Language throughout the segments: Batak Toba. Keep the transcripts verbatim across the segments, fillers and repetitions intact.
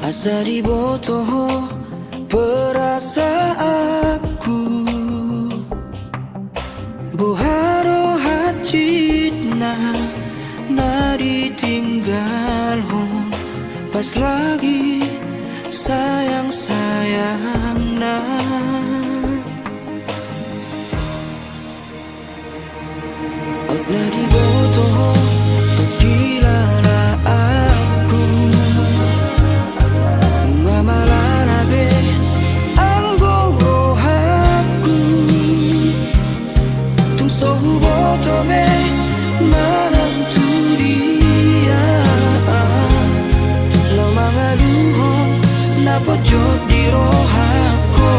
Asa diboto ho perasaanku, boha do hansit na ditinggalhon, pas lagi sayang-sayangna. Aut na diboto ho pangkilalaanku, nunga malala be anggo rohangku. Tung so huboto be manang tu dia, laho mangaluhon na pojok di rohangku.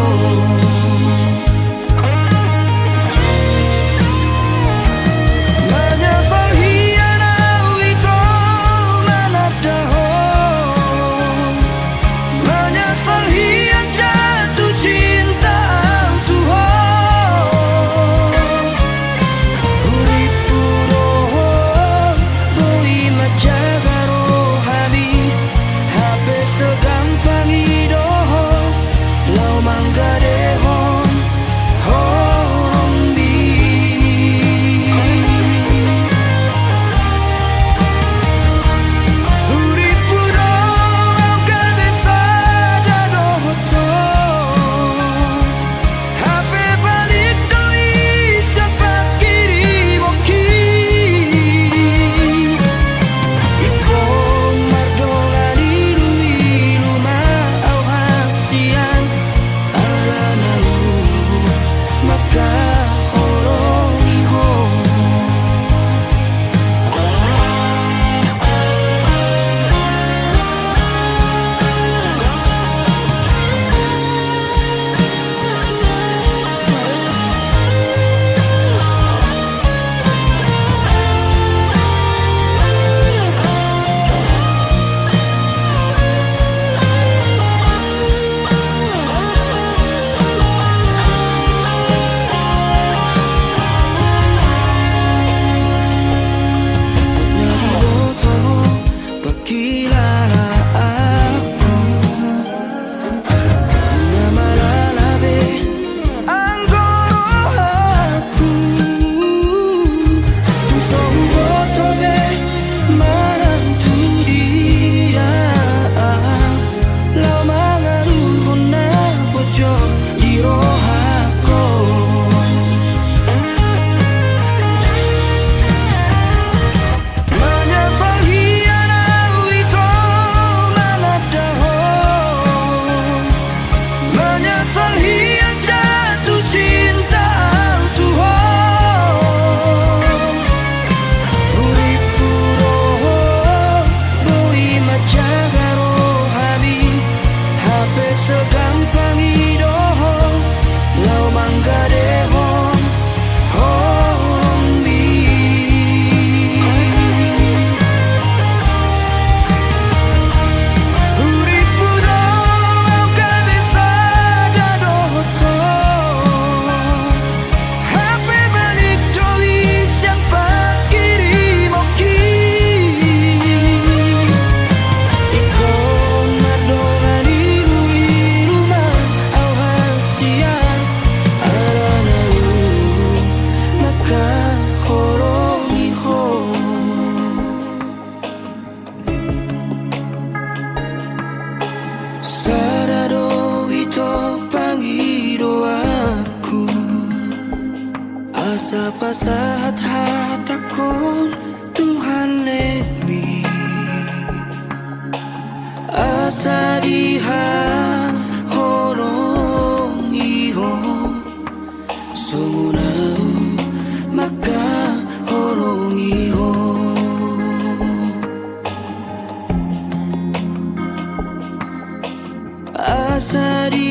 Manyasal hian au ito mananda ho, manyasal hian jatuh cinta au tu ho. Hurippu do ho boi manjaga rohami, hape so gampang i do ho laho manggadehon holongmi. Hurippu do au gabe sada dohot ho, hape balik do i sian pangkirimon i. Ingkon mardongan iluilu ma au hasian, alana mangkaholongi ho. Aut na diboto ho pangkilalaanku, nunga malala be anggo rohangku. Tung so huboto be manang tu dia, laho mangaluhon na pojok di rohangku. Manyasal hian au ito mananda ho, manyasal hian jatuh cinta au tu ho. Hurippu do ho boi manjaga rohami, hape so gampang i do ho laho manggadehon holongmi. Hurippu do au gabe sada dohot ho, hape balik do i sian pangkirimon i. Ingkon mardongan iluilu ma au hasian, alana mangkaholongi ho. Sada do ito pangidoanku, asa pasahat hatangkon tu halletmi, asa dihaholongi ho songon ahu mangkaholongi ho. Asa di